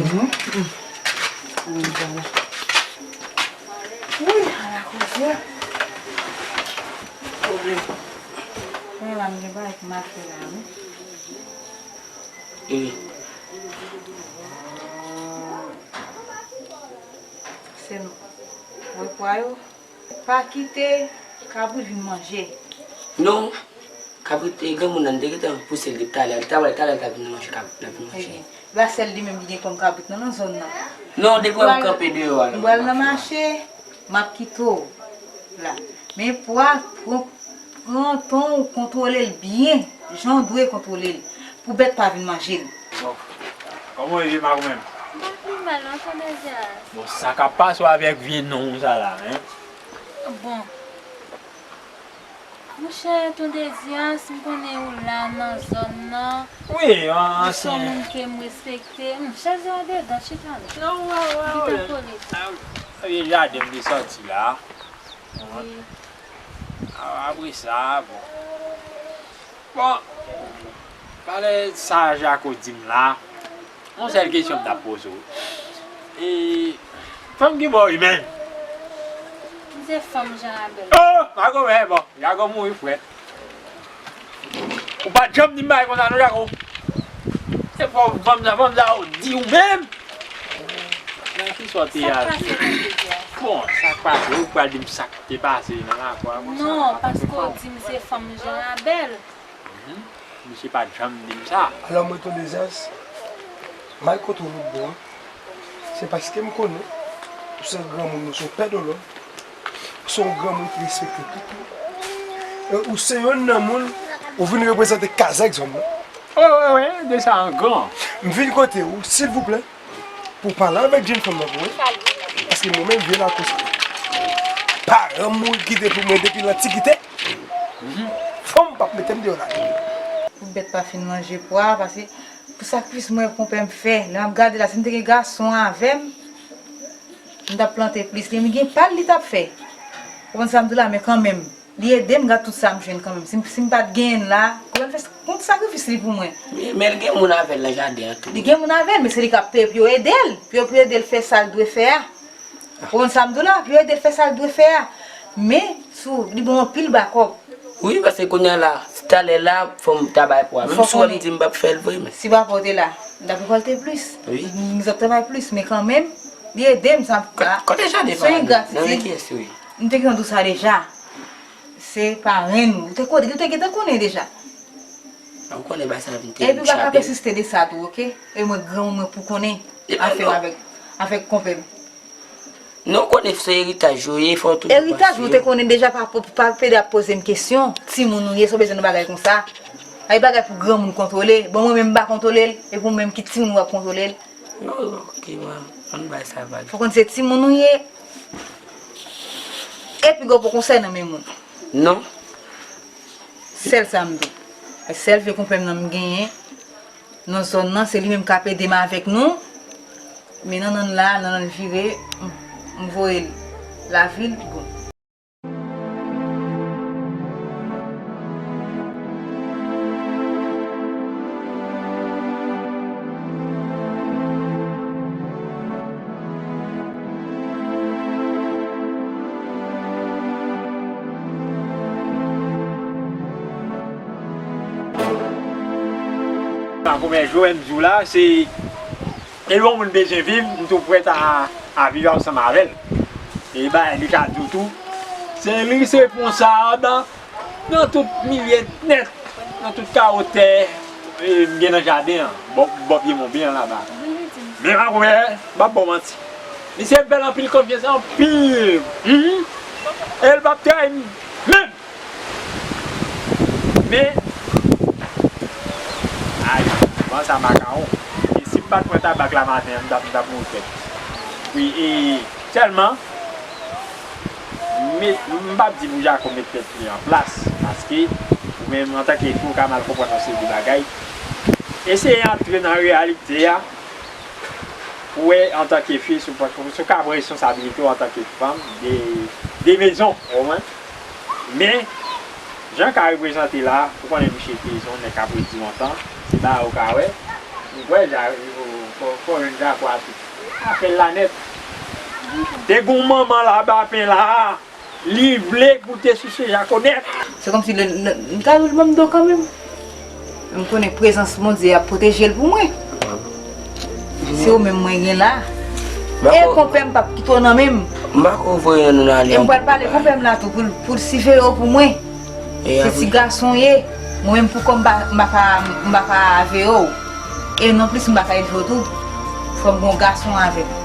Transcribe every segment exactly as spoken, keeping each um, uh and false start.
Ann, vwala. Wi, ala koze. Pwoblèm. Mwen la, m gen bagay pou m al fè la, wi. Wi. Se nou. Wè pwa yo. Pa kite kabrit vin manje. Non, kabrit, e, granmoun nan, m te gentan pouse l depi talè. Talè, talè l ta vin manje kabrit, l ap vin manje. Ebyen, la sèl li menm ki gen kòm kabrit nan, nan zòn nan. Non, depi w kanpe deyò a la. M pral nan mache, m ap kite w la. Men pwa, pran, pran tan w kontwole l byen, jan w dwe kontwole l, pou bèt pa vin manje l. Bon, kòman w ye, madanm? M pa pi mal non, Tonton Dyaz. Bon, sa k ap pase w avèk vye non w sa la, en? Bon. Monchè, Tonton Dyaz, m konnen ou la nan zòn nan. Wi, an, ou se yon ansyen moun ke m respekte. Monchè, se andedan, chita non. Non, wè, wè, wè. Chita kole. A, a, e jaden m te sòti la. Wi. A, apre sa, bon. Bon, pale sa Jako di m la. Yon sèl kesyon m t ap poze w. E, fanm ki bò w ye menm? M se fanm Jan Abèl. Oh! Jako, men bon, Jako mouri frèt. Ou pa t janm di m bagay konsa non, Jako. Se fò fanm sa, fanm sa, ou di ou menm. Nan ki sa w te ye a? Sa k pase, Tonton Dyaz? Bon, sa k pase, ou pral di m sa k te pase nan lakou a konsa, non, paske w di m se fanm Jan Abèl. Mhm. Misye pa t janm di m sa. Alò, mwen, Tonton Dyaz, m al kote w lòt bò a, se paske m konnen ou se yon granmoun, ou se yon pè de lòd, ou se yon granmoun ki respekte tout moun. E ou se yonn nan moun, ou vin reprezante kaz ak zòn nan. Wi, wi, wi, de sa an gran. M vin kote w, silvouplè, pou w pale avèk jèn fanm nan pou mwen. Paske mwen menm, vye lakòs, paran m mouri kite pou mwen depi l antikite. Fanm p ap mete m deyò la. Pou bèt pa fin manje pwa, paske pou sakrifis mwen konpè m fè, lè m ap gade la, si m te gen gason avè m, m t ap plante plis. Li, li gen pa l li t ap fè. Ou konprann sa m di w la, men kanmenm, li ede m, gad tout sa m jwenn kanmenm. Si m, si m pa t genyen l la, konbyen l fè, konbyen sakrifis li pou mwen. Wi, men l gen moun avè l nan jaden an tou. Li gen moun avè l, men se li k ap peye pou yo ede l, pou yo, pou yo ede l fè sa l dwe fè a. Ou konn sa m di w la, pou yo ede l fè sa l dwe fè a. Men, sou, li ban w anpil bakòp. Wi, paske kounye a la, talè la, fò m ta bay pwa. Menm si w wè m di m p ap fè l vre, men. Si papa w te la, m t ap rekòlte plis. Wi. M, m t ap travay plis, men kanmenm, li ede m, sa, kote jaden pa ale? Nan men kiyès yo ye? M te gentan di w sa deja. Se parenn ou. Ou te konnen, ou te gentan konnen deja. Ou konnen bagay sa vin te chape. Epi ou pa ka pèsiste de sa tou, oke? E mwen granmoun mwen pou konnen afè w avèk, avèk konpè m. Non, ou konnen se eritaj yo ye, fò w toujou pase yo. Eritaj ou te konnen deja, pa, pa, pa pede ap poze m kesyon. Timoun ou ye, sa w bezwen nan bagay konsa. Ay bagay pou granmoun kontwole. Bon, mwen menm m pa kontwole l, e pou mwen menm ki timoun w ap kontwole l. Non, ok, mwen, ann bay sa vag. Fò konn se timoun ou ye. Epi gwo poko sèl nan men moun. Non. Sèl sa m di w. Sèl vye konpè m nan m genyen. Nan zòn nan, se li menm k ap ede m avèk nou. Men nannan l la, nannan l vire, m, m voye l lavil, bon. Sa konbyen jou m di w la, se e yon moun bezwen viv, m tou prèt a, a viv ansanm avè l. E bagay li ka di w tou, se li ki se responsab nan tout milye nèt, nan tout kawo tè, e, m gen nan jaden an, bò, bò pye mwen byen laba. Men pa kwè, m p ap ba w manti. Misye fè l anpil konfyans, anpil. Mhm. E l p ap trayi m menm. Men, ay, van sa makawon. E si m pa t pran tabak la maten an, m t ap, m t ap mouri frèt. Wi, e sèlman, m, m p ap di pou Jako met tèt li an plas, paske ou menm antanke fi, ou ka mal konprann yon seri de bagay. Eseye antre nan reyalite a, pou wè antanke fi, si w pa, si w ka pran responsabilite w antanke fanm de, de mezon, ou konprann? Men, jan l ka reprezante la, ou konnen misye te se yon nèg k ap redi lontan, se bagay ou ka wè. M kwè, ja, Fò, fò jwenn Jako a tou. Apèl la nèt. Te gon manman la ba pen la. Li vle goute souse Jako nèt. Se kòmsi lè, lè, m ta dwe l ban m do kanmenm. M konnen prezans Bondye ap pwoteje l pou mwen. Se ou menm mwen gen la. E konpè m p ap kite w nan men m. M pa ko voye nou nan ale. E m pral pale konpè m la tou pou l, pou l siveye w pou mwen. Se ti gason w ye. Mwen menm pou kò m pa, m pa ka, m pa ka veye w. E nonplis m pa ka elve w tou. Fò m gen yon gason avè m.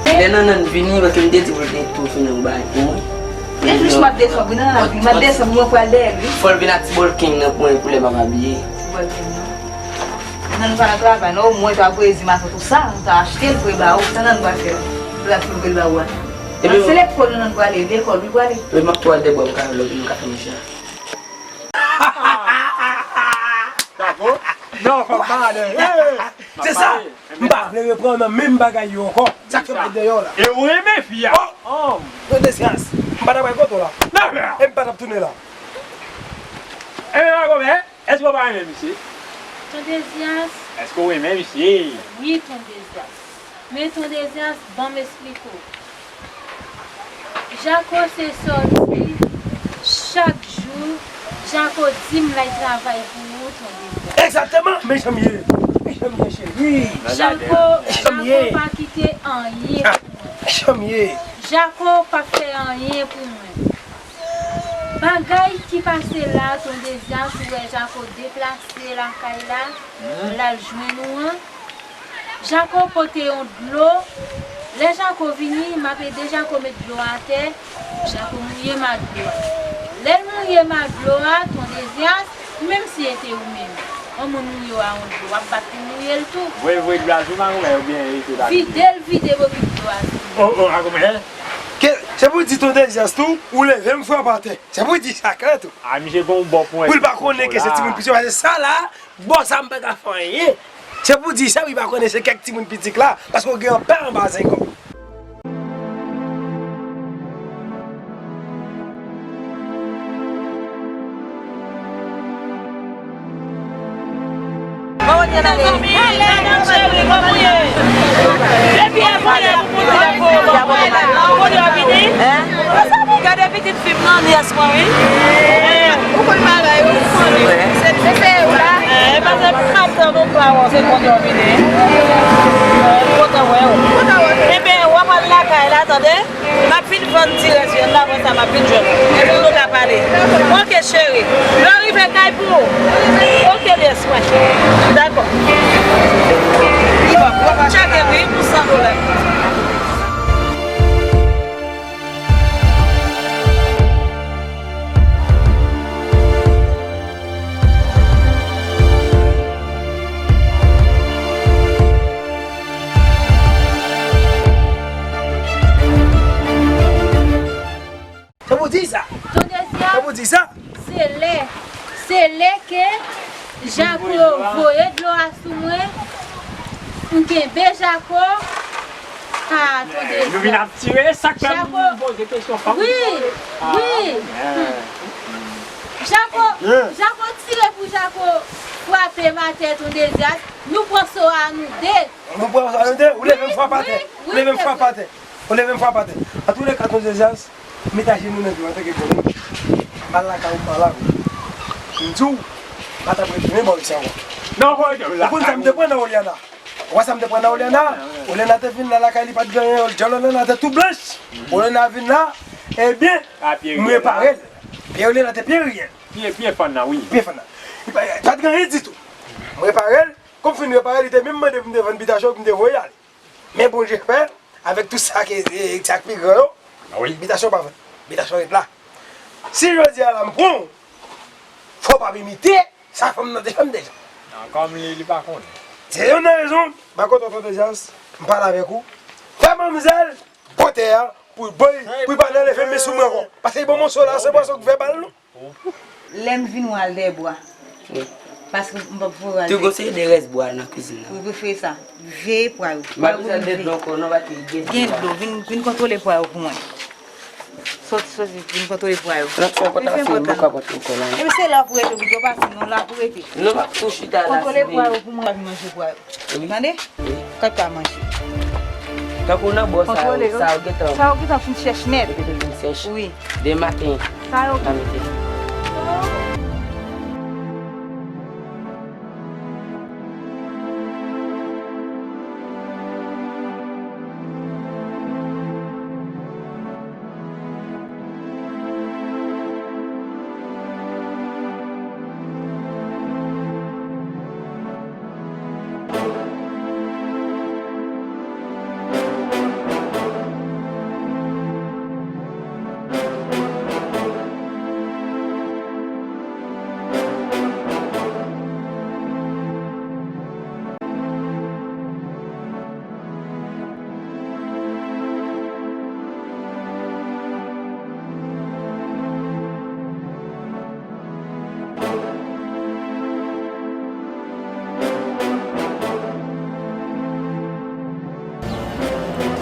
Lè Nannann vini, paske m te di pou l te tou fini yon bagay pou mwen. E plis m ap desann, wi, Nannann ap vini. M ap desann, mwen pral dèyè l, wi. Fò l vin ak ti bòl king nan pou mwen, pou lè m ap abiye. Ti bòl king nan. Nannann pa nan travay, non, mwen ta vle di maten tou sa, m ta achte l pou l ba ou. Sa Nannann pral fè? L ap fè l ba ou a. Nan se lekòl Nannann prale, lekòl wi prale. Wi, m ap tou al dèbò, m ka, m ka fè mouche a. Bravo. Non, fò m pale. Se sa. M pa vle reprann nan menm bagay yo ankò. Sa k fè m ret deyò la. E ou renmen fi a? Oh! Ton Dezyas. M pa t ap al kote w la. E m pa t ap tounen la. E la kòmè, èske w pa renmen misye? Ton Dezyas. Èske w renmen misye? Wi, Ton Dezyas. Men Ton Dezyas, ban m esplike w. Jako se sòti chak jou. Jako di m l al travay pou ou, Ton Dezyas. Egzakteman, men jan m ye. Men jan m ye, cheri. Jako, Jako pa kite anyen pou mwen. Men jan m ye. Jako pa fè anyen pou mwen. Bagay ki pase la, Ton Dezyas, ou wè Jako deplase lakay la, l al jwenn ou an. Jako pote yon dlo. Lè Jako vini, m ap ede Jako met dlo atè. Jako mouye m ak dlo a. Lè l mouye m ak dlo a, Ton Dezyas, menm si e te ou menm, yon moun mouye w a yon dlo, w ap bat pou mouye l tou. Voye, voye dlo a sou magonmè oubyen rete pa vide l, vide bokit dlo a sou li. Oh, oh, magonmè. Ke, se pou di Ton Dezyas tou, ou leve m frape atè. Se pou di sa klè tou. A, misye gon bò pwen. Pou l pa konnen ke se timoun piti, paske sa la, bò sa m pa ka fè anyen. Se pou di sa, wi, pa konnen se kèk timoun piti k la, paske w gen anpè anba zengon. Kòman w ye, mezanmi? Kòman w ye? Depi yè maten, pou di lè pou ou, pou di lè pou ou vini. Gade pitit fi m nan, nyès mwen, wi. Ou konn bagay, ou konn. Se, se, se ou la. E pa se m ap tann ou pa wè w, se konn yo vini. Kontan wè w. Kontan wè w. Ebyen, w ap al lakay la, tande? M ap vin vann ti rès vyann la, apre sa m ap vin jwenn ou. Epi nou ka pale. Oke, cheri. Lè w rive kay pou ou. Oke, nyès mwen. Dakò. Tcheke wi pou san dola. Sa pou di sa? Ton Dezyas, sa pou di sa? Se lè, se lè ke Jako voye dlo a sou mwen, m kenbe Jako. Ah, Ton Dezyas. Nou vin ap tire, sa k fè m poze kesyon fanm. Wi, wi. Jako, Jako tire pou Jako frape m atè, Ton Dezyas. Nou pran so a nou de. Nou pran sa, nou te, ou leve m frape atè. Ou leve m frape atè. Ou leve m frape atè. Antouleka, Ton Dezyas, m met ajenou nan dlo antanke bon moun. M al lakay ou, m pa la. M di w, m pa t ap retounen bò isit ankò. Non, ou konn sa m te pran nan Oliana? Ou wè sa m te pran nan Oliana? Oliana te vin la lakay li pa t gen anyen, djòl Oliana te tou blanch. Oliana vin la, ebyen, m repare l. Pye Oliana te pye riyèl. Pye, pye fann nan, wi. Pye fann nan. Li pa, pa t gen anyen ditou. M repare l. Kòm fin repare, li te menm mande pou m te vann bitasyon pou m te voye ale. Men Bondye fè, avèk tout sa ke, e, sa k pi gran yo, bitasyon pa vann. Bitasyon ret la. Si jodi a la m pran w, fò w pa p imite sa fanm nan te fè m deja. Non, kòm li, li pa konnen. Se youn nan rezon, m pa kontan Ton Dezyas, m pale avèk ou. Fè manmzèl pote a pou l bay, pou l pa nan leve men sou mwen ankò. Paske li ban m yon so la, se pwason k fè bal nou. Lè m vin wè al dèyè bwa. Wi. Paske m p ap voye al. Tou gon seri de rès bwa nan kwizin nan. Wi, prefere sa. Veye pwa yo. M pa bezwen de dlo ankò non, paske gen dlo. Gen dlo. Vin, vin kontwole pwa yo pou mwen. Sòti, sòti, vin kontwole pwa yo. Lòt fwa, ou pa ta pase, m poko ap antre ankò la. Epi se la pou rete, pou yo pati, non, la pou rete. Non, m ap tou chita la. Kontwole pwa yo pou mwen, pa vin manje pwa yo. Wi. Tande? Wi. Kanta manje. Tankou nan bò sa yo, sa yo gentan, sa yo gentan fin chèch nèt. Yo gentan fin sèch. Wi. Demen maten, sa yo m a mete.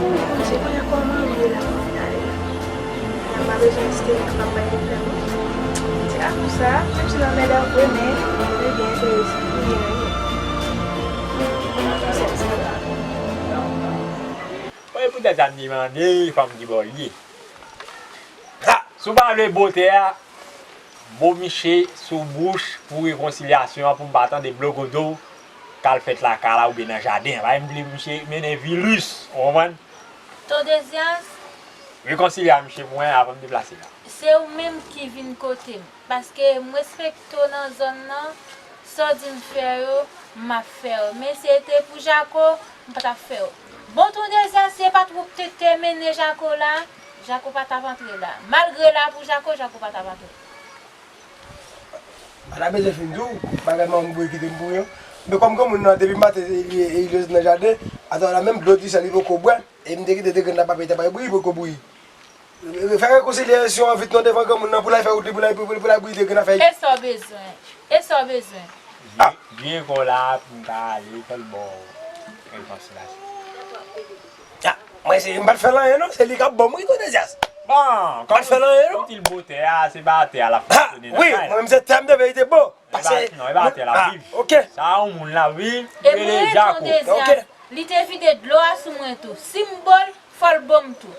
Mwen se konnen kòman m ye la, mwen ale la. Mwen pa bezwen esterik k ap bay pwoblèm non. Se a pou sa, menm si nan mèdè vre, men li byen enterese, li byen renmen. Mwen poutèt sa m te mande fanm ki bò l ye. Ha! Si w pa vle bote a, bo miche sou bouch pou rekonsilyasyon an, pou m pa tande blogodo k al fèt lakay la oubyen nan jaden an. Paske m vle miche mennen viris, ou konprann? Ton Dezyas, rekonsilye a miche pou mwen avan m deplase la. Se ou menm ki vin kote m. Paske m respekte w nan zòn nan, sa w di m fè yo, m ap fè yo. Men si se te pou Jako, m pa t ap fè yo. Bon, Ton Dezyas, si se pa t ou k te, te mennen Jako la, Jako pa t ap antre la. Malgre l a pou Jako, Jako pa t ap antre. Pa ta bezwen fin di w, bagay manman m bouyi kite m pou yo. Men kòm granmoun nan, depi maten, li, li, li nan jaden, atò la menm dlo di sèl li poko bwè, e m te kite de grenn la pa pete, pa bouyi, poko bouyi. Fè rekonsilyasyon an vit non devan granmoun nan pou l al fè wout li, pou l al, pou, pou, pou l al bouyi de grenn afè. E sa w bezwen? E sa w bezwen? Ah. Vye, vye kò la pou m ka ale fè l ba w rekonsilyasyon. Ah, mwen se, m pa t fè l anyen non, se li k ap ban m wi, Ton Dezyas. Bon, m pa t fè l anyen non. Kòm ti l botè a, se pa atè a l ap fonksyone nan kay la. Wi, mwen menm se tèm de verite bon. Paske non, e pa atè l ap viv. Ah, ok. Sa yon moun l ap viv, e rele Jako. Ton Dezyas, ok. Li te vide dlo a sou mwen tou. Si m bo l, fò l ban m tou.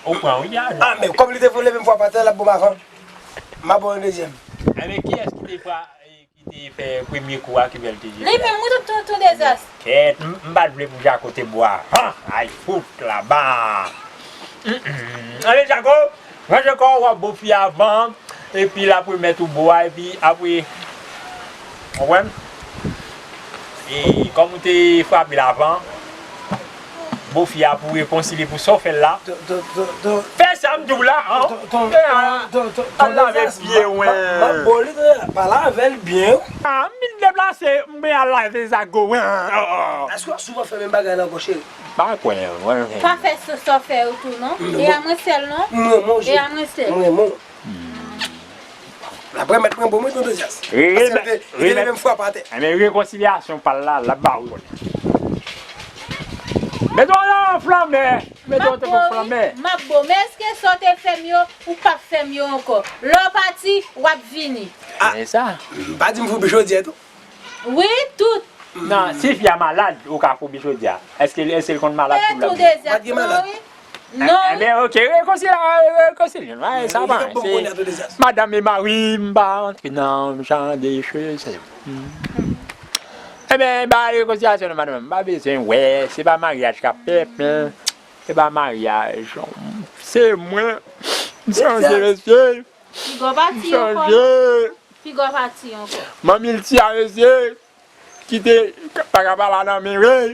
Ou pran, wi, a. Ah, men kòm li te fout leve m fwa pa tè, l ap bon m avan. M a bon yon dezyèm. Enben, kiyès ki te fra-, ki te fè premye kou a ki fè l te jete a? Li menm, wi, Ton, Ton Dezyas. Kèt, m, m pa t vle pou Jako te bo a. Han! Ay, fout laba! Anben, Jako, ranje kò w, w ap bo fi avan, epi l ap remèt ou bo a, epi apre, konprann? E kòm ou te frape l avan, bo fi a pou rekonsilye pou sa w fè l la. Fè sa m di w la, an. Al lave pye w, wi. M ap bo li, pale avè l byen. Ah, m vin deplase, m al lave zago, wi. Èske w ap souvan fè menm bagay la ankò, cheri? Pa kwè, wi. Pa fè sa, sa w fè yo tou, non. E a mwen sèl, non. E a mwen sèl. L ap remèt mwen bon mwen, Ton Dezyas. Paske li te, li te leve m frape atè. Enben, rekonsilyasyon pa l la, l ap ba ou konnen. Mete w nan flanmè. Mete w tankou flanmè. M ap bo, men èske sa w te fè m yo, ou p ap fè m yo ankò? Lè w pati, w ap vini. Ah, men sa. Pa di m foubi chodyè tou. Wi, tout. Non, si fi a malad, ou ka foubi chodyè a. Èske, èske l konn malad pou l ap vini? Wi. Non. Enben, ok, rekonsilye, rekonsilye. Sa pa anyen. Madanm e mari, m pa antre nan jan de cheve. Enben, ba rekonsilyasyon nan madanm, m pa bezwen wè, se pa maryaj k ap fèt, men se pa maryaj. Se mwen, m chanje, mesye. Piga w pati ankò. Piga w pati ankò. Manmi l ti a, mesye, ki te pa ka pale nan men, wi.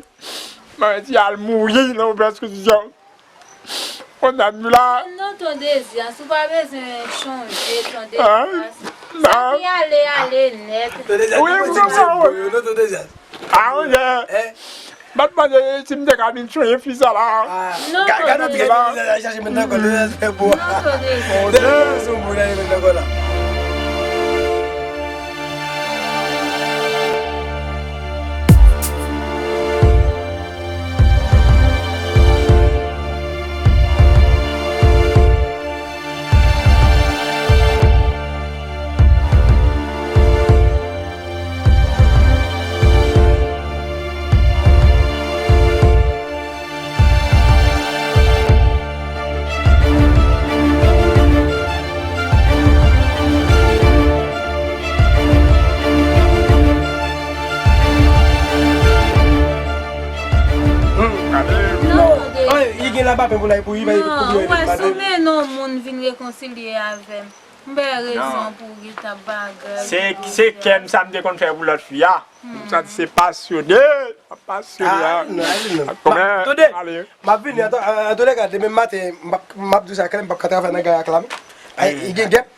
Manmi ti a al mouri nan yon pèsekisyon. Konn ap di la. Non, Ton Dezyas, ou pa bezwen chanje, Ton Dezyas. Sa ki ale, ale nèt. Ton Dezyas, wi, wi, wi. Ah, wi. M ap mande si m te ka vin sonje fi sa la. Ah, non, ga-, gade Tony. Tande, li al chache moun nan kò, li al fè pou. Non, Tony. Tande, sou moun nan, li met nan kò la. Hmm. Non, Tony. Ay, li gen labapen pou l ay pou li, bay koup mwen. Non, ou wè, si w mennen yon moun vin rekonsilye avè m, m bay rezon pou ou gen tan bagay. Se, se kè m sa m te konn fè pou lòt fi a. M santi se pasyone, m ap pasyone a. Ah, non, ale non. Tande, ale. M ap vini, an, an, antouka, demen maten, m ap, m ap di w sa klè, m p ap ka travay nan gay ak la, non. Ay, li gen gèp.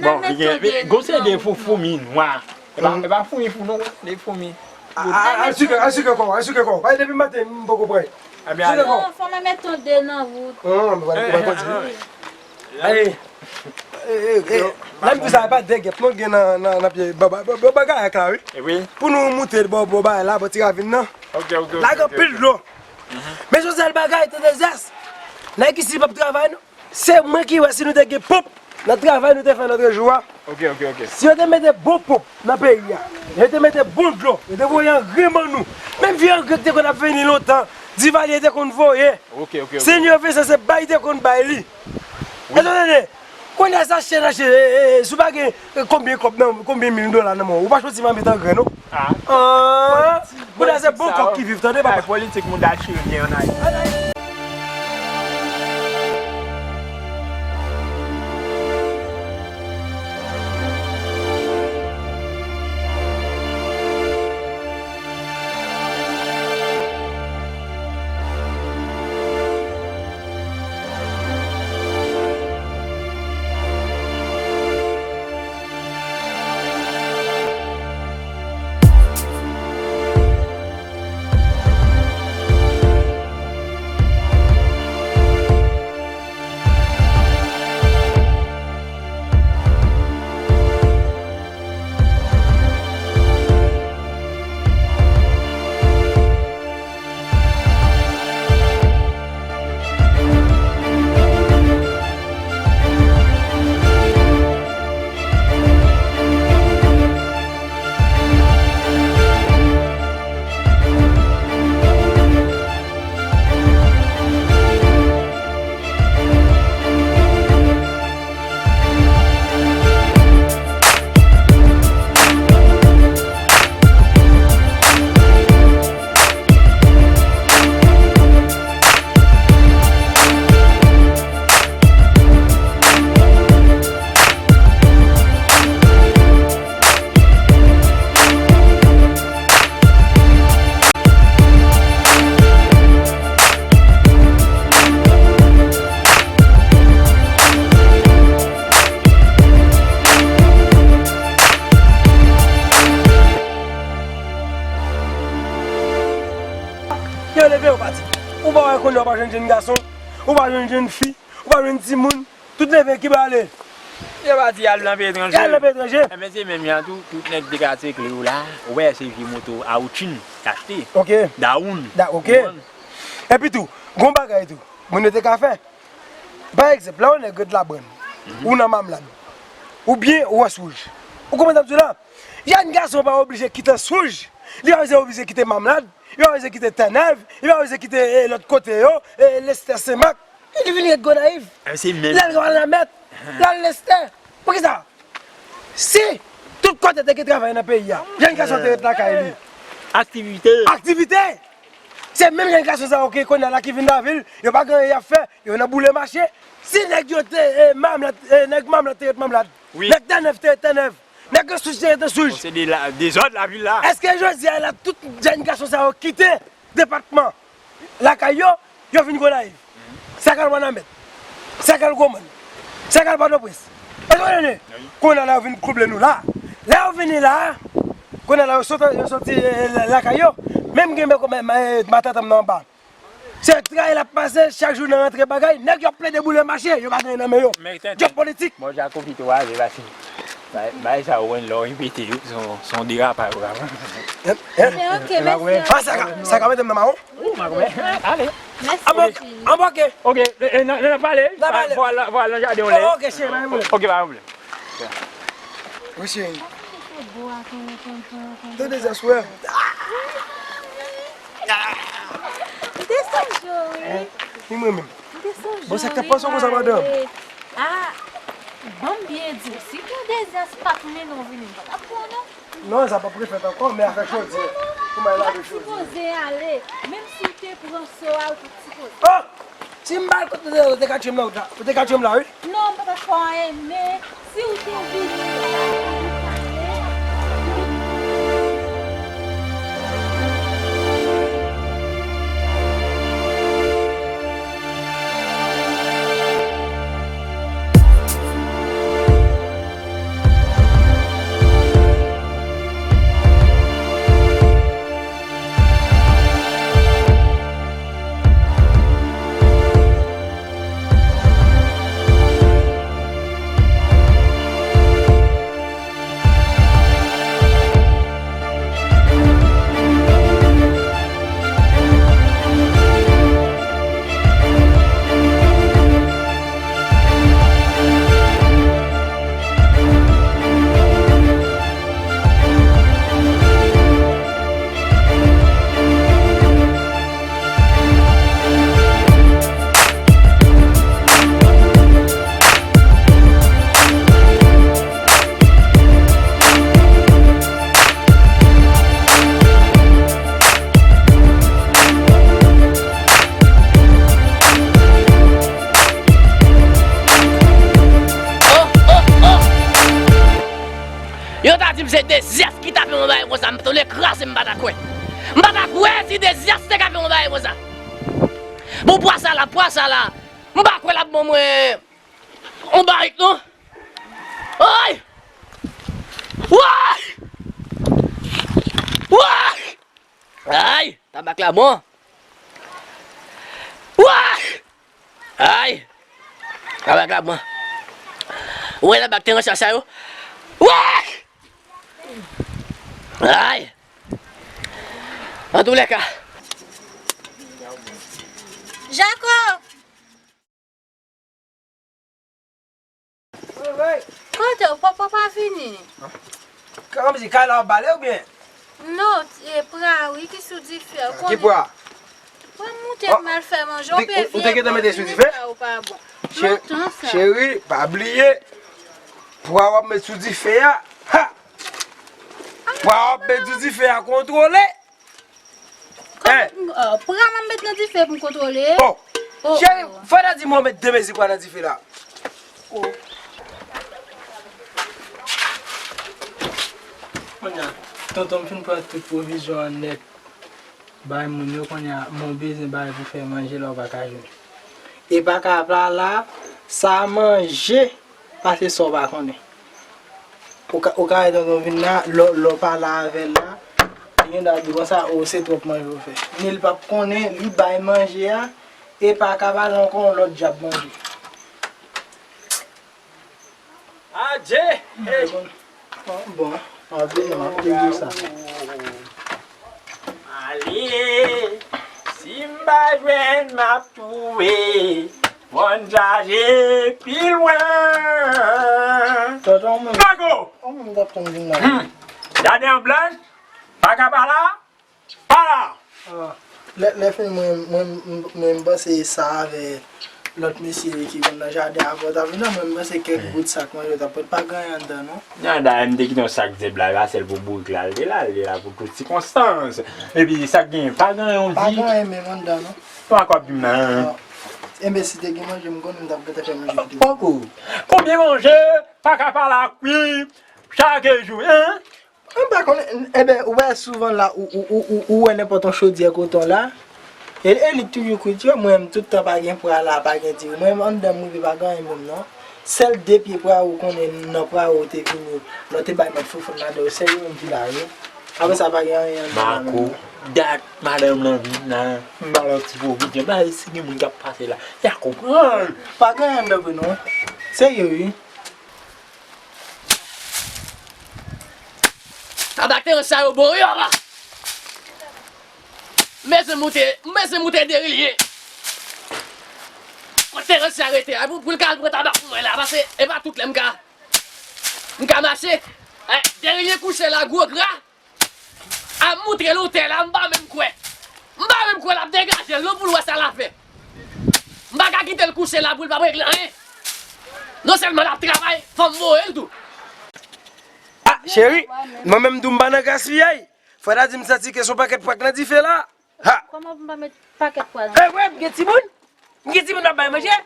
Bon, li gen, gon seri de fou-, foumi nwa. E pa, e pa foumi fou non, de foumi. A, a, a, sikre, a, sikre kò, a, sikre kò. Bay depi maten, m poko pran. Sikre kò. Non, fò mwen met yon de nan wout. Non, non, mwen pral kontinye. Ay, e, e, e, lè m di sa, e pa de gèp non gen nan, nan, nan pye ba-, ba-, ba-, ba-, bagay ak la, wi. Pou nou moute bò, bò bagay la, bò ti ravin nan. Lage anpil dlo. Men se yon sèl bagay, te dezas. Nèg isi p ap travay non. Se mwen ki wè si nou te gen ponp nan travay nou te fè lòt jou a. Ok, ok, ok. Si yo te mete bon ponp nan peyi a, yo te mete bon dlo, yo te voye angren ban nou. Menm vye angren ki te konn ap vini lontan, Divalye te konn voye. Ok, ok, ok. Senyè Vensan se bay te konn bay li. Wi. Èske w tande? Kounye a sa chen achte, e, e, e, si w pa gen, e, konbyen kòb nan, konbyen mil dola nan men w, ou pa chwazi manmit angren non. Ah. Ah. Politik, kounye a se politik bon sa, kòk ki viv, tande papa. Politik moun da chirurgien an Ayiti. Yo leve yo pati. Ou pa wè kounye a ou pa jwenn jenn gason, ou pa jwenn jenn fi, ou pa jwenn timoun. Tout leve, ki ba ale? Yo pati al nan peyi etranje. Y al nan peyi etranje. Enben, se menm jan tou, tout nèg te kase kle yo la. Ou wè, se vye moto Aouchin k achte. Ok. Dawoun. Da, ok. Ou konprann? Epi tou, gon bagay tou, moun yo te ka fè. Pa egzanp, lè yon nèg ret Labrann, ou nan Mamlad, oubyen ou Wòs Wouj. Ou konprann sa m di w la? Jèn gason pa oblije kite Wòs Wouj, li pa oblije kite Mamlad, li pa oblije kite Tènèv, li pa oblije kite, e, lòt kote yo, e, Lestè, Senmak. Li vin ret Gonayiv. L al Wanament, l al Lestè. Poukisa? Si tout kote te gen travay nan peyi a, jèn gason te ret lakay li. Aktivite. Aktivite. Se menm jèn gason sa yo ki kounye a la ki vin lavil, yo pa gen anyen y ap fè, yo nan boule mache. Si nèg yo te, e, Mamlad, e, nèg Mamlad te ret Mamlad, nèg Tènèv te ret Tènèv, nèg Wòs Wouj te ret Wòs Wouj. Se de la, dezòd lavil la. Èske jodi a la tout jèn gason sa yo kite depatman lakay yo, yo vin Gonayiv? Sa k al Wanament, sa k al Gwo Mòn, sa k al Pòtoprens. Èske w konprann? Kounye a la yo vin twouble nou la. Lè yo vini la, Kounye a la, yo sot, yo soti, eh, la- lakay yo. Menm gen men kòman, eh, matant an m nan anba. Se tray l ap pase, chak jou nan rantre bagay, nèg yo ap plede boule mache, yo pa gen nan men yo. Men tenten. Djòb politik. Bon, Jako pito ale, pase. Bay, bay sa ou konn lè w repete yo, se yon, se yon derapaj ou ka pran. Hein? Hein? Se ok, mèsi. Ah, sa ka, sa ka mete m nan mawon? Ou, makonnen. Ale. Mèsi, cheri. Anba, anba, ok. Ok, e, e, n a, n a pale. N a pale. Vwala, vwala, nan jaden w lè. Oh, ok, cheri, pa gen pwoblèm. Ok, pa gen pwoblèm. Wi, cheri. Tande sa, frè. M te sonje w, wi. Ni mwen menm. M te sonje w, wi. Bon, sa k t ap pase w konsa, madanm? Ah, ban m byen di w, si Claude Desias pa t mennen w vini, m pa t ap pran w, non. Non, sa p ap refèt ankò, men avèk jodi, kouman l ap sipoze ale, menm si w te pran so a, ou pa t sipoze. Oh! Si m ba l kout, ou te ka tchwe m la, ou ta, ou te ka tchwe m la, wi. Non, m pa ta fè w anyen, men si w te vini, ou ta vin pale. Yo ta di m se Dezyas ki ta fè yon bagay konsa, m t annik kraze, m pa ta kwè. M pa ta kwè si Dezyas te ka fè yon bagay konsa. Bon, pwa sa la, pwa sa la, m pa kwè l ap ban mwen yon barik, non. Ay! Way! Way! Ay! Tabak la bon. Way! Ay! Tabak la bon. Ou wè tabak te nan chach sa yo? Way! Ay! Antoulèka. Jako! Kote w, papa pa vini? Kòmsi kay la w ap bale oubyen? Non, e pra wi ki sou dife. Ki pra? Pra moute m al fè manje, ou te gentan mete sou dife? Lontan sa. Cheri, pa bliye, pra w ap met sou dife a, ha! Pra w ap met sou dife a kontwole. Kòman, euh, pran m met nan dife pou m kontwole? Oh! Oh, cheri, oh. Fò nan di mwen met de mezi pran nan dife la. Oh. Kounye a, tonton m fin pran tout pwovizyon an nèt. Bay moun yo, kounye a, mwen bezwen bagay pou fè manje la, ou pa ka jwenn. E pa ka pa la, sa manje. Pase sa w pa konnen. Ou ka, ou ka wè tonton vin la, lè, lè w pale avè l la, li gen dwa di konsa, o, se twòp manje w fè. Men li p ap konnen, li bay manje a, e pa ka pale ankò yon lòt djab manje. Adje! Bon, bon, bon, anpil non, anpil di sa. Ale, si m pa jwenn, m ap twouve. Fò n chache pi lwen. Tonton, mwen. Mago! Kòman m t ap tann vin la? Hmm. Jaden an blanch, pa ka pa la, pa la. Ah, lè, lè fini, mwen, mwen, mwen, mwen m panse sa avè lòt mesye ki konn nan jaden avè w t ap vin la, mwen m panse kèk bout sak manje w t ap pran, pa gen anyen anndan, non. Non, dayè, m te kite yon sak zèb la, e pa sèl pou bourik la, l te la, l te la pou tout sikonstans. Epi, sa k genyen, pa gen yon vi. Pa gen anyen menm anndan, non. Ou pa kwè ap di m nan. Enben, si te gen manje, m konnen m t ap gentan fè manje pou tout. Poko. Konbyen manje pa ka pale ak wi chak jou, en? M pa konnen, enben, ou wè souvan la, ou, ou, ou, ou, ou wè nenpòt yon chodyè koton la, e, e li k toujou kwit yo, mwen menm, tout tan pa gen pra la, pa gen diri. Mwen menm, anndan m rive pa gen anyen menm non. Sèl de pye pra ou konnen nan pra ou te vini, lè w te bay mèt foufoun ladan yo, se yo menm ki la yo. Apre sa, pa gen anyen anndan la menm. Makou, dat madanm lan vin la. M ba l yon ti pwovizyon. Ba, si gen moun k ap pase la, y a konprann. Pa gen anyen anndan vre non. Serye, wi. Aba terans sa yo bon, wi, aba. M bezwen moute, m bezwen moute Derilyen. Kot terans sa rete a, pou, pou l ka al pran tabak pou mwen la, paske e pa tout lè m ka, m ka mache. Eh, Derilyen kouche la, gwo gra. Ap moutre l otè la, m pa menm kwè. M pa menm kwè l ap degaje l non pou l wè sa l ap fè. M pa ka kite l kouche la pou l p ap regle anyen. Non sèlman l ap travay, fò m voye l tou. Ah, cheri, mwen menm tou m pa nan gaspiyay. Fò ta di m santi ke se yon pakèt pwa k nan dife la. Ha! Kòman pou m pa met pakèt pwa nan? Eh, wè, m gen timoun. M gen timoun m ap bay manje.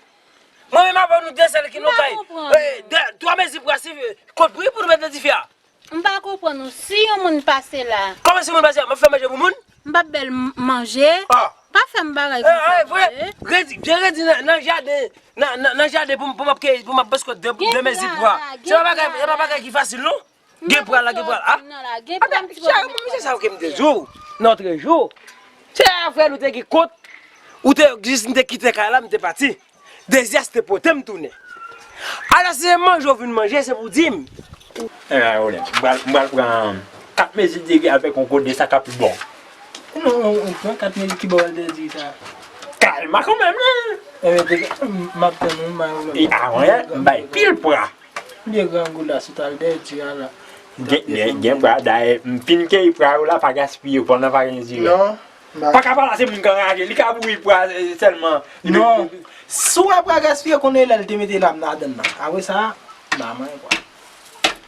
Mwen menm avè w nou de sèl ki nou kay. Eh, de, twa mezi pwa si, kot pri pou nou met nan dife a? M pa konprann ou. Si yon moun pase la. Kòman si moun pase la? M ap fè manje pou moun? M p ap ba l m-, manje. Ah. Pa fè m bagay konsa. Eh, eh, vre. Redi, byen redi nan, nan jaden, nan, nan, nan jaden pou m, pou m ap keyi, pou m ap bòskòt de, de mezi pwa. Se pa bagay, se pa bagay ki fasil non. Gen pral la, gen pral. Ah. Gen pral ti pral. Chè, mwen, se sa w ke m te di w. Nan trè jou. Se afè nou te gen kont. Ou te jis m te kite kay la, m te pati. Dezyès te pote m tounen. Alò, si se manje w vin manje, se pou di m. Eh, Rolen, m pral, m pral pran kat mezi diri avèk yon kode sa k ap bon. Non, ou pran kat mezi ki ba w al diri sa. Kalma kanmenm, non. Ebyen, m ap tann ou, m bay ou lòt. E avan yè, m bay pil pwa. Byen grangou la, sot al dèyè di a la. Gen, gen, gen pwa, dayè, m fin keyi pwa yo la, pa gaspiye, pandan pa gen di. Non, m pa. Pa ka pale se moun k anraje, li ka bouyi pwa, eh, sèlman. Non, si w wè pwa gaspiye, konnen lè l te mete lam ladann nan. Apre sa, m pa manyen pwa.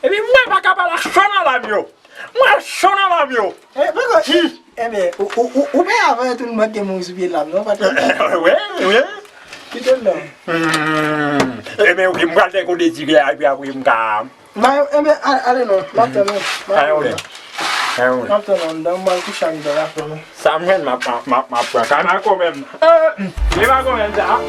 Epi mwen pa ka pale ak cho nan lam yo. Mwen cho nan lam yo. Eh, poko, eh, eh, men, ou, ou, ou, ou pa avan tout moun ki mouri sou pye lam, non, patwon? Wi, wi. Kite l la. Hmm. Eh, men, ok, m pral fè kote di a, epi apre m ka. Ba, eh, men, ale, ale non, m ap tann ou. Ale, ale non. M ap tann ou, m pral kouche anndan la, frè m. Sa m jwenn, m ap, m ap, m ap, m ap pran. Kalma kanmenm. Eh, li pa kanmenm sa.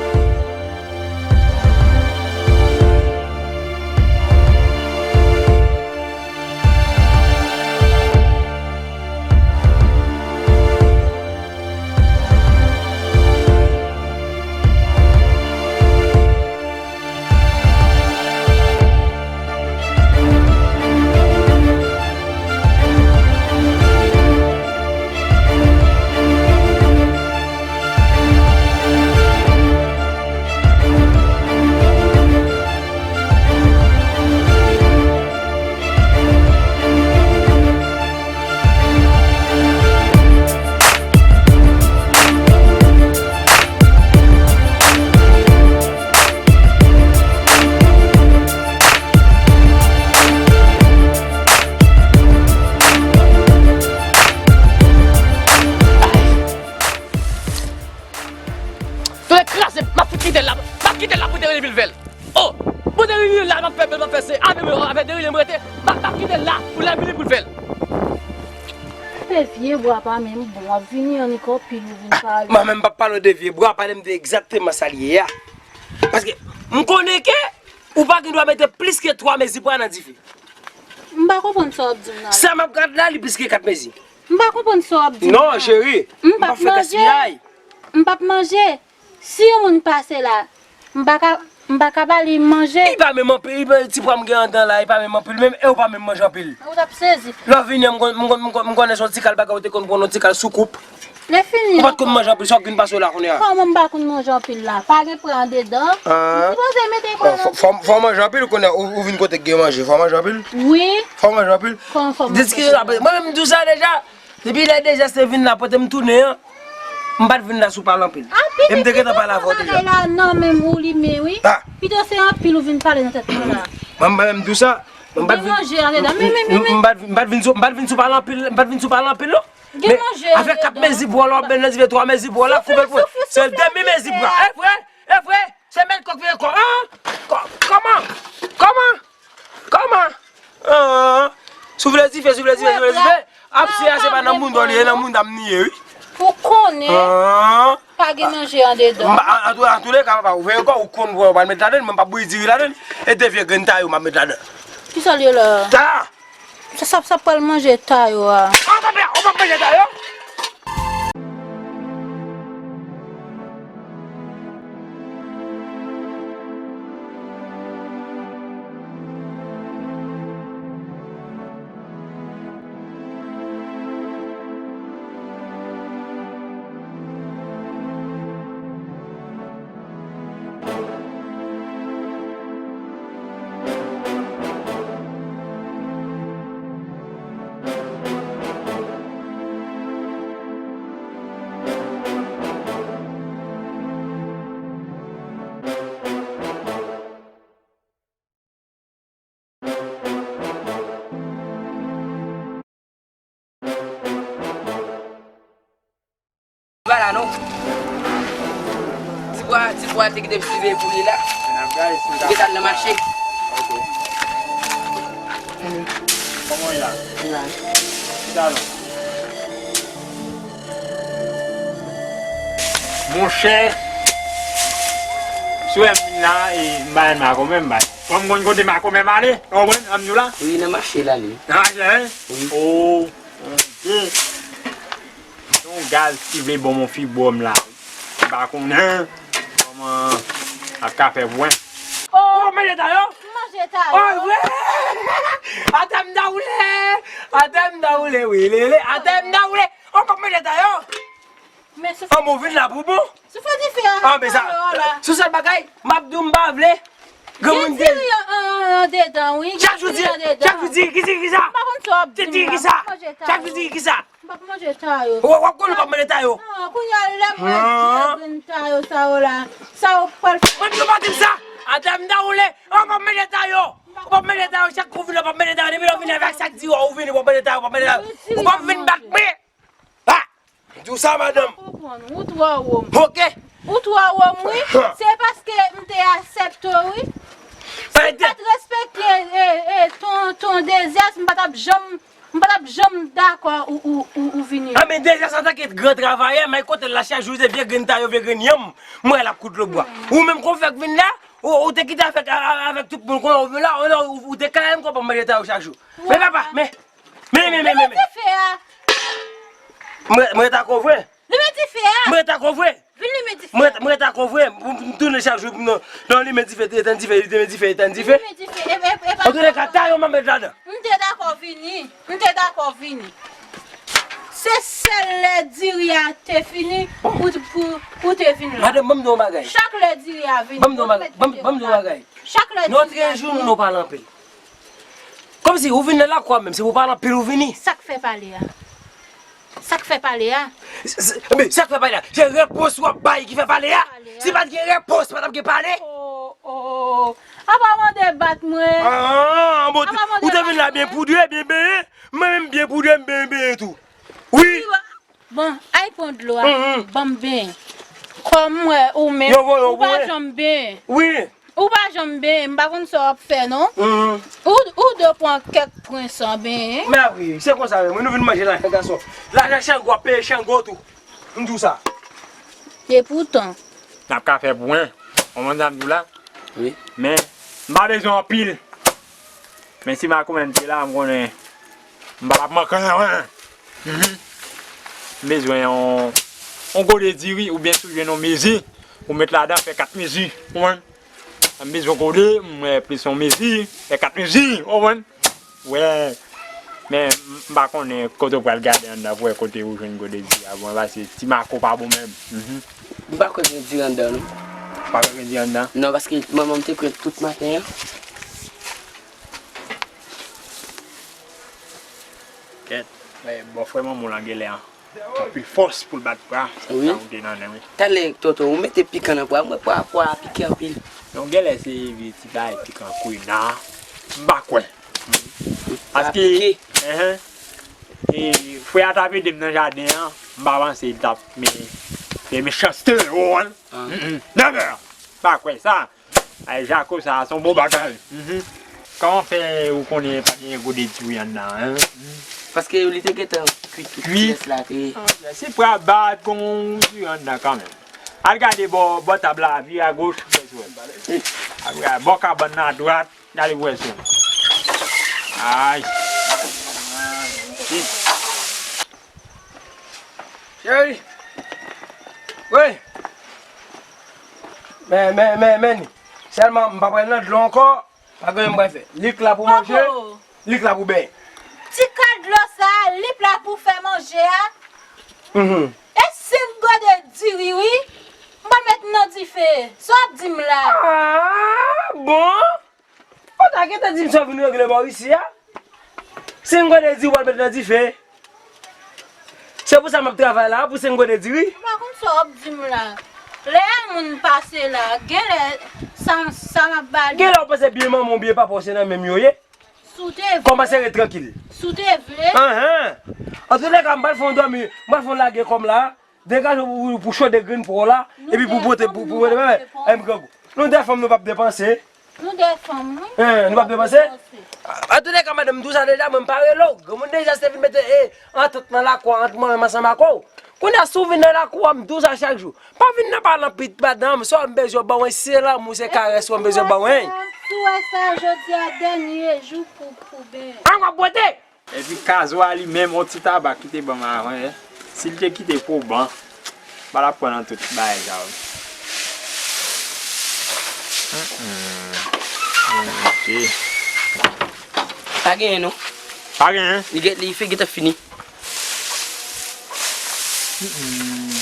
Tande kraze, m ap fout kite l la, m ap kite l la pou Derilyen vin fè l. Oh! Pou Derilyen la, m ap fè bèl, m ap fè se, avè, avè Derilyen m rete, m ap, m ap kite l la, pou lè vini pou l fè l. Se vye bwa pa menm bon, w ap vini annik anpil ou vin pale. Mwen menm m p ap pale w de vye bwa, pale m de egzakteman sa l ye a. Paske m konnen ke ou pa gen dwa mete plis ke twa mezi pwa nan dife. M pa konprann sa w ap di m nan la. Sa m ap gad la, li plis ke kat mezi. M pa konprann sa w ap di m nan. Non, cheri, m p ap fè gaspiyay. M p ap manje. Si yon moun pase la, m pa ka, m pa ka ba li manje. Li pa menm anpil, li pa, ti pwa m gen anndan la, li pa menm anpil menm, e ou pa menm manje anpil. Ou t ap sezi. Lè w vini an, m konn, m konn, m konn, m konnen se yon ti kal bagay ou te konn pran, yon ti kal soukoup. Lè fini. Ou pa t konn manje anpil, sa w vin pase w la kounye a. Kòman m pa konn manje anpil la? Pa gen pwa andedan. Ah. M sipoze mete pwa nan. Fò, fò, fò w manje anpil kounye a, ou, ou vin kote k gen manje, fò w manje anpil? Wi. Fò w manje anpil? Kòman fò w manje anpil? Diskisyon apre. Mwen menm m di w sa deja. Depi lè Dejas te vin la, pote m tounen an, m pa t vin la sou pale anpil. E m te gentan pale avè w deja. Bagay la nan men m ou li men wi. Ah. Pito se anpil ou vin pale nan tèt mwen la. Mwen m pa menm di w sa. Mwen m pa t vin, manje andedan. Men, men, men, men. M pa t, m pa t vin sou, m pa t vin sou pale anpil, m pa t vin sou pale anpil non. Gen manje andedan. Men avèk kat mezi bwa la, w ap benn nan dife twa mezi bwa la, koupe l pou. Se demi mezi bwa. E vre, e vre. Se mèt kòk veye kò, an? Kò-, kòman? Kòman? Kòman? An? Soufle dife, soufle dife, soufle dife. Ap se a se pa nan mounda w li ye, nan mounda m li ye, wi. Ou konnen pa gen manje andedan. An, an, an touleka, papa, ou veye kò, ou konn pran, ou pral met ladann, mwen m p ap bouyi diri ladann. E de vye grenn ta yo m ap met ladann. Kisa l ye la? Ta! Sa, sa, sa pral manje Tayo a. An, papa, ou p ap manje Tayo? Pa la non. Ti bwa, ti bwa te kite m swive pou li la. Li gentan nan mache. Kòman w ye la? Chita non. Monchè, si w wè m vin la, e, m bay makomè, m bay. Kòm m konn kote makomè m ale, w konprann, ann nou la. Wi, nan mache l ale. Nan mache, wi? Wi. Oh, mon Dieu. Yon gaz ki vle ban m yon fibwòm la. M pa konnen kòman ap ka fè pou mwen. Oh, manje Tayo? Manje Tayo. Oh, vre? Atè m ta woule. Atè m ta woule, wi, lele. Atè m ta woule. Oh, kòm manje Tayo. Men sou fè dife. An, bon, vin la pou bon. Sou fè dife a. Ah, men sa, sou sèl bagay, m ap di w m pa vle. Granmoun gen diri an, an, andedan, wi. Chak jou diri andedan. Chak jou diri, ki diri ki sa? M pa konn sa w ap di m la. Diri ki sa? Chak jou diri ki sa? M p ap manje Tayo. W ap konn ou p ap manje Tayo? Ah, kounye a lè m wè diri grenn Tayo sa yo la. Sa yo pral fè. Mwen, yo pa di m sa. Atè m ta woule. Ou p ap manje Tayo. Ou p ap manje Tayo. Chak kou w vin la, w p ap manje Tayo. Depi lè w vin avèk sak diri, ou vini, w p ap manje Tayo, w p ap manje Tayo. Ou p ap vin bat mwen. Ah! M di w sa, madanm. Ou twò wòm. Ok. Ou twò wòm, wi. Se paske m te aksepte w, wi. Si m pa t respekte, e, e, ton, ton Dezyès, m pa t ap janm, m pa t ap janm dakò ou, ou, ou, ou vini. Ah, men Dezyès antanke gran travayè, men kote l la chak jou, se vye grenn Tayo, vye grenn yanm. Mwen, l ap kout lòtbò. Ou menm, kon fèk vin la, ou, ou te kite avèk, a, a, avèk tout moun, kon ou vin la, ou, ou, ou te kale m, kon pa manje Tayo chak jou. Men papa, men, men, men, men, men, men. Li met dife a. Mwen, mwen ta kou vre. Li met dife a. Mwen ta kou vre. Vin li met dife a. Mwen, mwen ta kou vre. M, m tounen chak jou, m nan, nan li met dife, etenn dife, li met dife, etenn dife. Li met dife. E, e, e pa. An tou le ka, Tayo m ap met ladan. M te dakò vini. M te dakò vini. Se sèl lè diri a te fini pou, pou, pou te vin la. Madanm, ban m di w yon bagay. Chak lè diri a vini. Ban m di w yon bagay. Ban m, ban m di w yon bagay. Chak lè diri a vini. Nou antre jou, nou, nou pale anpil. Kòmsi ou vin nan lakou a menm, se pou pale anpil ou vini. Sa k fè pale a? Sa k fè pale a? S-, s-, men sa k fè pale a? Se repons w ap bay ki fè pale a. Pale a. Si pa t gen repons, pa t ap gen pale. Oh, oh, oh. Apa mande bat mwen. Ah, ah, ah, bon, apa mande bat mwen. Ou te vin la byen poudre, byen benyen. Mwen menm byen poudre, m benyen, benyen tou. Wi. Bon, al pran dlo a, ban m benyen. Kòm m wè ou menm, ou pa janm benyen. Wi. Ou pa janm benyen, m pa konn sa w ap fè non. Ou, ou dwe pran kèk pwen san benyen. Men wi, se konsa menm, nou vin manje lajan gason. Lajan Chango ap peye Chango tou. M di w sa. Epoutan. N ap ka fè pwen. Ou konn sa m di w la? Wi. Men, m pa bezwen anpil. Men si makomè m te la, m konnen m pa t ap manke anyen. Mhm. M bezwen yon, yon gode diri oubyen si w jwenn yon mezi, ou met ladan, fè kat mezi, ou konprann? M bezwen gode, m wè plis yon mezi, fè kat mezi, ou konprann? Wè. Men m pa konnen kote w pral gade anndan pou wè kote ou jwenn gode diri a bon, paske ti mako pa bon menm. Mhm. M pa kwè gen diri anndan non. Pa kwè gen diri anndan? Non, paske manman m te kwè tout maten an. Kèt, bò frè manman w lan genlè anpil fòs pou l bat pwa. Wi. Sa ou te nan nen, wi. Talè, tonton, ou mete pikan nan pwa, mwen pwa, pwa a pike anpil. Non, genlè se vye ti bagay pikan kwena. M pa kwè. Paske, enhen, e, frè a t ap ede m nan jaden an, m pa panse l t ap, men, fè mechanste, ou konprann? Ah. Mm, mm. Never! Pa kwè sa. Ay, jako sa, se yon bon bagay. Mhm. Kòman fè ou konnen pa gen gode diri anndan an? Paske li te gentan kwit tout pyès la, te. Ah, se pwa bat kon diri anndan kanmenm. Al gade bò, bò tab la, vire agoch, ou wè. Al gade bò kabann nan adwat, gade pou wè si. Ay. Cheri. Wi. Men, men, men, men. Sèlman, m pa pral nan dlo ankò. Pa gen anyen m pral fè. Lik la pou manje, lik la pou benyen. Ti kal dlo sa, lik la pou fè manje a. Mhm. E senk gode diri, wi. M pral met nan dife. Sa w ap di m la? Ah, bon? Ou ta gentan di m sa w vin regle bò isi a. Senk gode diri w pral met nan dife. Se pou sa m ap travay la, pou senk gode diri. M pa konn sa w ap di m la. Lè yon moun pase la, genlè sa, sa m ap ba li. Genlè w panse byen manman w, byen papa w, se nan menm yo ye. Si w te vle. Kòmanse ret trankil. Si w te vle. Anhan. Antoulèka, m pral fè yon dòmi, m pral fè yon lage kòm la. Degaje w pou, pou chode grenn po w la, epi pou pote, pou, pou pote, bebe, m grangou. Nou de fanm, nou p ap depanse. Nou de fanm, wi. Hein, nou p ap depanse? Antoulèka, madanm, m di w sa deja, mwen m pa rele w. Granmoun deja te vin mete, eh, antant nan lakou a ant mwen menm ansanm ak ou. Kounye a, si w vin nan lakou a, m di w sa chak jou. Pa vin nan palan pit madanm, sa w bezwen ban mwen, se lanmou, se karès ou m bezwen ban mwen. Si w wè sa, jodi a dènye jou pou, pou ben. An w ap bwete! Epi Kazo a li menm, yon ti tabak ki te ban m avan yè. Si l te kite pou ban, m pa t ap pran nan tout bagay sa yo. Mm, mm. Mm, ok. Pa genyen non. Pa genyen? Li gen, li figi t ap fini. Mm, mm.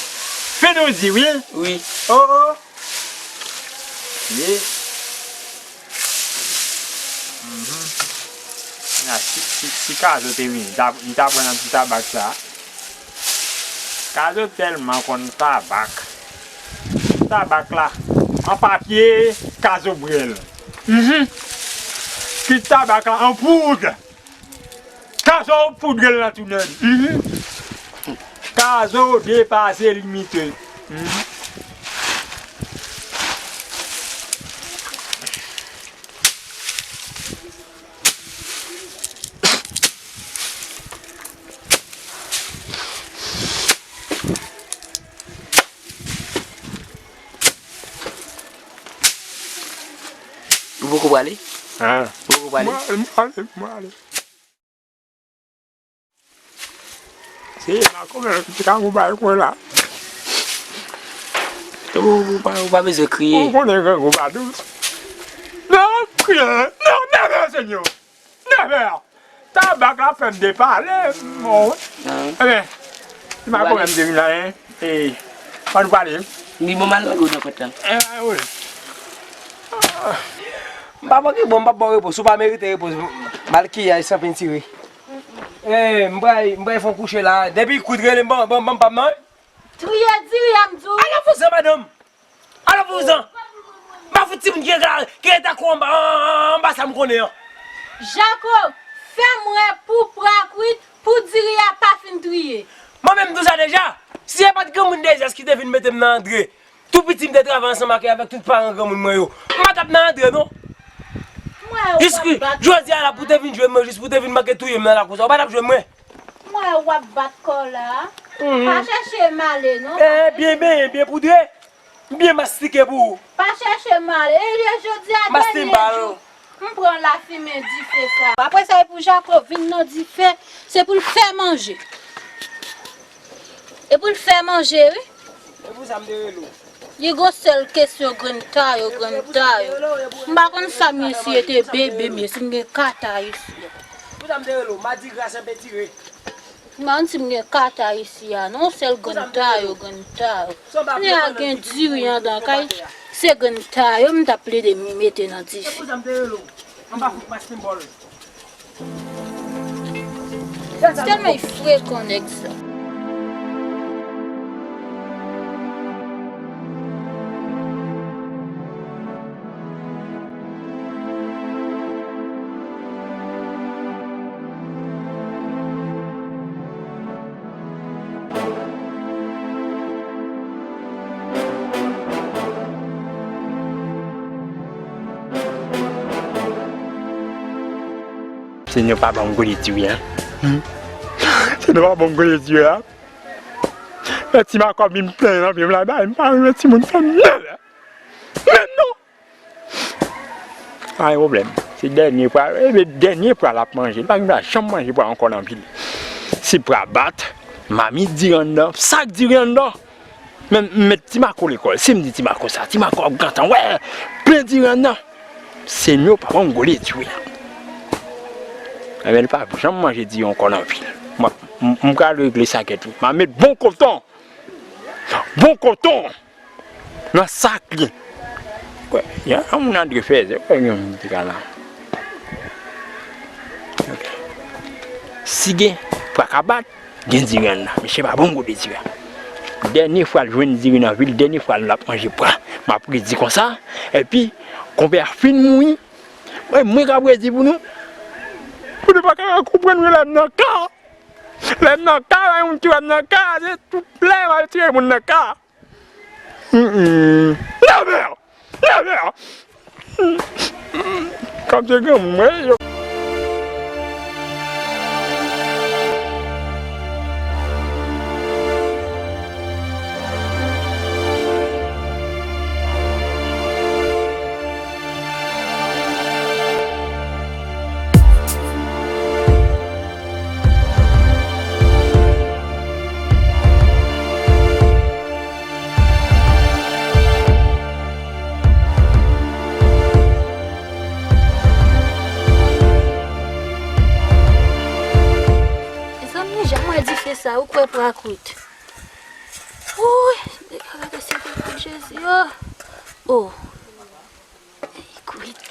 Fini w di wi? Wi. Oh, oh. Ye. Mhm. Kounye a, si, si, si Kazo te vini, li ta, li ta pran nan ti tabak sa. Kazo tèlman konn tabak. Tabak la, an papye, Kazo bwè l. Mhm. Kit tabak la an poud. Kazo poudre l nan tou nèt. Mhm. Kazo depase limit. Mhm. Ou poko prale? Hein? Ou poko prale? Mwen ale, mwen ale, mwen ale. Se makomè ki te ka gwo bagay kwen la. Ou, ou pa, ou pa bezwen kriye. Ou konnen grangou pa dous. Non, kriye. Non, nève, Senyè. Nève. Tabak la fè m depale. Bon. Ebyen, se makomè m te vin la, hein. E, ann pale. Li bon mal nan gwo nan kòt la. E, wi. M pa manke bon, m p ap ba w repons. Ou pa merite repons. Mal kiyay san pentire. E, m pral, m pral fè yon kouche la. Depi kout rele m, ban, ban, ban m pa m nan. Triye diri a m di w. Ala vouzan, madanm. Ala vouzan. M pa fout timoun ki rete, ki rete ak ou anba, anba sa m konnen an. Jako, fè m wè pou pra kwit, pou diri a pa fin triye. Mwen menm m di w sa deja. Si se pa t granmoun Dezès ki te vin mete m nan Andre, tou piti m te travay ansanm ak, avèk tout paran granmoun mwen yo, m pa t ap nan Andre non. Jis ki jodi a la pou te vin jwenn mwen, jis pou te vin manke touye m nan lakou sa, ou pa t ap jwenn mwen. M wè w ap bat kò w la. Mhm. Pa chèche m ale non. Eh, byen, byen, byen poudre. Byen mastike pou ou. Pa chèche m ale. E jodi a dènye jou. M pran lafimen dife sa. Apre sa, e pou Jako vin nan dife, se pou l fè manje. E pou l fè manje, wi. E pou sa m te rele w. Li gon sèl kesyon grenn tayo, grenn tayo. M pa konn sa m ye, si e te bebe m ye, si m gen kata isi. Pou sa m te rele w, madigra sen petire. M pa konn si m gen kata isi a, non, sèl grenn tayo, grenn tayo. Kounye a gen diri anndan kay, se grenn tayo m t ap plede mete nan dife. Pou sa m te rele w, anba fout mas senbòl. Tèlman li frekan nèg sa. Senyè pa ban m gode diri a. Senyè pa ban m gode diri a. Mèt ti makòb vin plenn nan pye m la, bay m pa renmen timoun fè m mal. Men non! Pa gen pwoblèm. Se dènye pra, e dènye pra l ap manje. Li pa gen dwa janm manje pra ankò nan vi l. Se pra bat. Mamit diri anndan, sak diri anndan. Men m met Ti Mako lekòl. Si m di Ti Mako sa, Ti Mako ap gentan wè plen diri anndan. Se mye papa m gole diri a. Ebyen, li pa janm manje diri ankò nan vi l. M, m, m pral regle sa kèt wi. M a met bon koton. Bon koton! Nan sak li. Kwè, yon moun Andre fèzè, kwè yon moun te ka la. Ok. Si gen pwa ka bat, gen diri anndan. Mesye pa bon kote diri a. Dènye fwa l jwenn diri nan vi l, dènye fwa l ap manje pwa. M ap redi konsa. Epi, konpè a fin mouri. Mwen, mwen k ap redi pou nou. Pou nou pa ka konprann wi lè m nan ka. Lè m nan ka, lè yon moun ki wè m nan ka, se tout lè m al tire moun nan ka. Mm-mm. Never! Never! Kòm se granmoun mwen ye. Mezanmi, jan mwen dife sa, ou kwè pwa kwit. Wouy, gade se pou Jezi, oh. Oh. Kwit.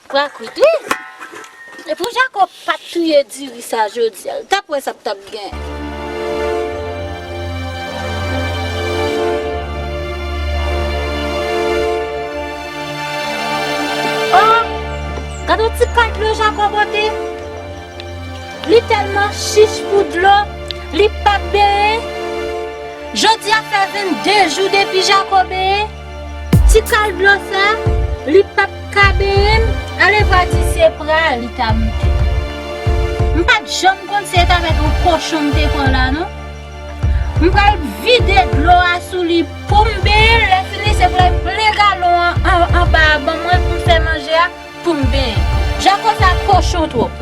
Pwa kwit, wi. E pou Jakòb pa t touye diri sa jodi a, l t ap wè sa k t ap gen. Oh! Gade yon ti kal dlo Jakòb pote. Li tèlman chich pou dlo, li p ap benyen. Jodi a fè vennde jou depi Jakòb benyen. Ti kal dlo sa, li p ap ka benyen. Ale va di se pra li ta moute. M pa t janm konn se ta mèt yon kochon m te pran la, non. M pral vide dlo a sou li pou m benyen l. Lè fini, se pou l al plen galon an, an, anba a ban mwen pou m fè manje a. Pou m benyen. Jako sa kochon twòp.